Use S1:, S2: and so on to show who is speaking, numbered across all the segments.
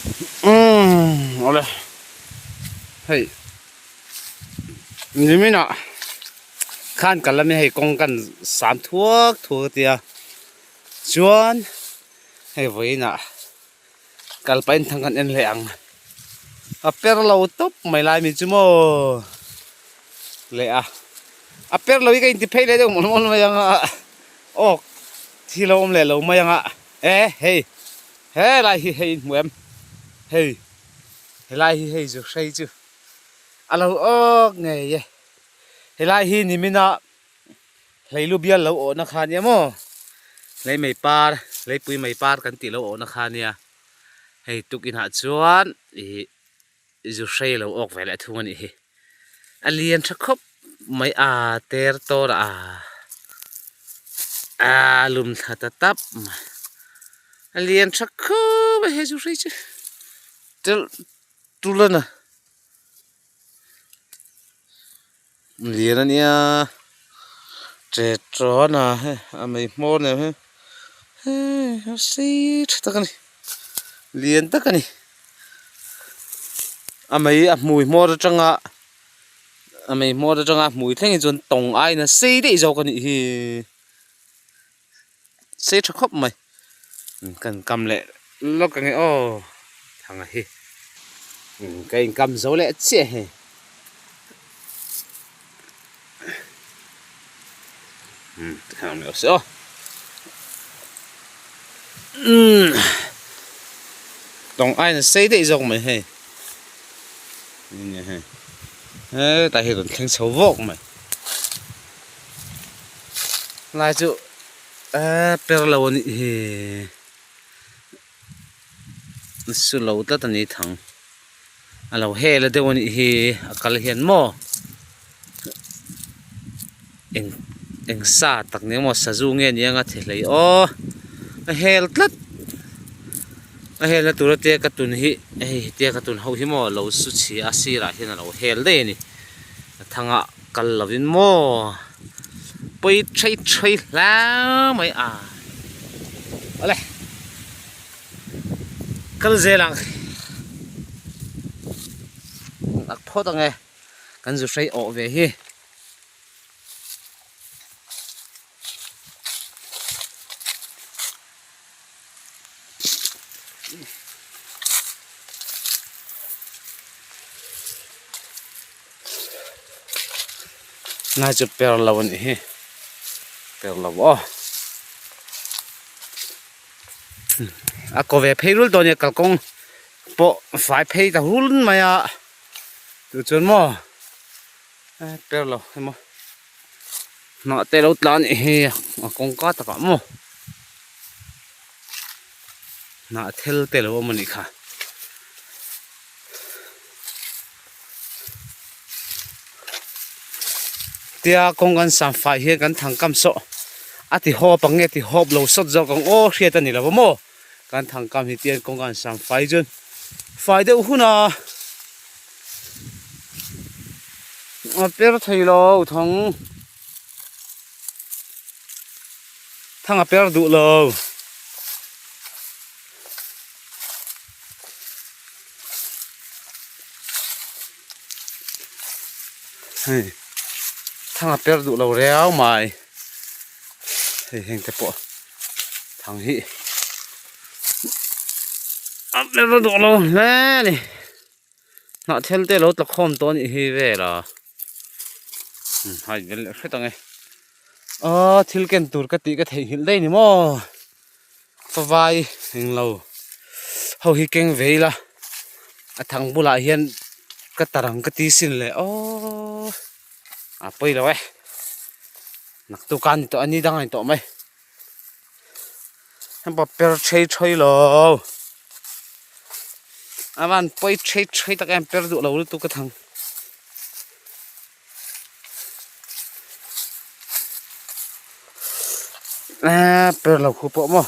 S1: Umm awle hei niminah khan kal lami hei kawng kan sam thuak thuak a tia chuan hei vawiinah kal pahin thang kan en leh ang a per lo tawp mai lai mi chu maw leh a a per lo hi ka inti phei leh deuh mawlh mawlh mai ang a awk thi lo awm leh lo mai ang a e hei. He lai hi hei in hmu em? Hei helai hi hei zu hrei chu a lo awk ngei e. Helai hi nimina hleilu bial lo awhna kha nia maw? Hlei mai par, hleipui mai par kan tih lo awhna kha nia. Hei tukinah chuan ih zu hrei lo awk ve leh thung a nih hi. A lian tha khawp mai a ter tawr a a lum thla ta tap mai a lian tha khawp a he zu hrei chu tel tul a na lian a nia che tawn a hei a mei hmawr nen hian hei a sei tha tak a ni lian tak a ni. A mei a hmui hmawr atanga a mei hmawr atanga a hmui thleng hi chuan tawng aiin a sei daih zawk a nih hi sei tha khawp mai kan kam leh lawk ang e aw thanga hi ka inkam zo leh chiah hei. Tawng aiin a sei daih zawk mai hei hetah hian rawn thleng chho vawk mai lai chu eee per lo a nih hi su lo tlat a ni thang. A lo hel a deuh a nih hi a kal hian maw eng eng sa tak ni emaw sazu nge ni anga che hlei aw a hel tlat a helna tura te ka tun hi hei hetia ka tun ho hi maw lo su chhia a sirah hian a lo hel daih a ni a thangah kal lovin maw pawi thei thei hle mai a awle. Kal zel ang ak phawt ang e kan zu hrei awh ve hi. Nai chu per lo a nih hi per lo aw. A ko ve phei rul tawh a nia kalkawng pawh fai phei ta hul mai a chu chuan maw per lo emaw hnah te lo tla a nih hi a kawngka takah maw hnah thel te lo awm a nih kha. Tia kawng kan sam fai hian kan thang kam sawh a ti hawp ang nge ti hawp lo sawt zawk ang aw hriat a ni lo va maw kan thang kam hi tian kawng kan sam fai chuan fai deuh hun a a per thei lo thang thang a per duh lo. Hei thang a per duh lo riau mai hei heng te pawh thang hi a per duh lo hle a ni hnah thel te lo tla khawm tawh a nih hi vel a hai vel leh hret ang e aw thil ken tur ka tih ka theihnghilh daih ni maw. Favai englo ho hi keng ve ila a thang bulah hian ka tarang ka ti sin leh aww a pawi lo e naktuk a ni tawh a ni dang a ni tawh mai heng pawh per thei thawi lo a van pawi thei thei tak em per duh lo lutuk ka thang. Eee per lo khu pawh maw.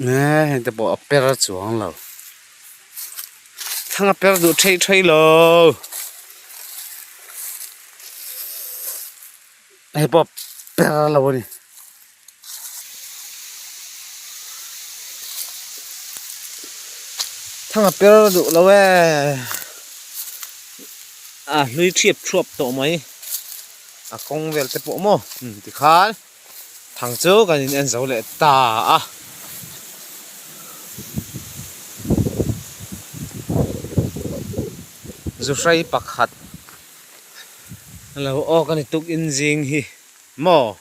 S1: Eee heng te pawh a per chuang lo. Thlang a per duh thei thei lo. Hei pawh per lo a ni. Thang a per duh lo e. A hlui thiap thuap tawh mai. A kawng vel te pawh maw tikhan thang chu kan in en zo leh ta a. Zuhrai pakhat. Lo aw ka ni tuk in zing hi maw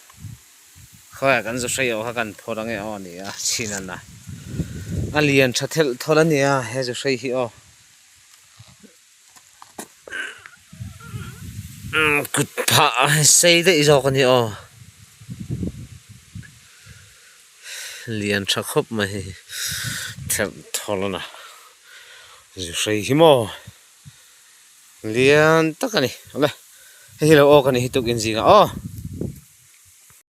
S1: khawiah kan zu hreih aw kha kan phawrh ange aw ni a chhin a na a lian tha thelh thawlh a nia he zu hrei hi aw kut phah sei daih zawk a ni aw lian tha khawp mai hi thelh thawlh a na zu hrei hi maw. Lian tak a ni awle hei hi lo awk a ni hi tukin zingah aw.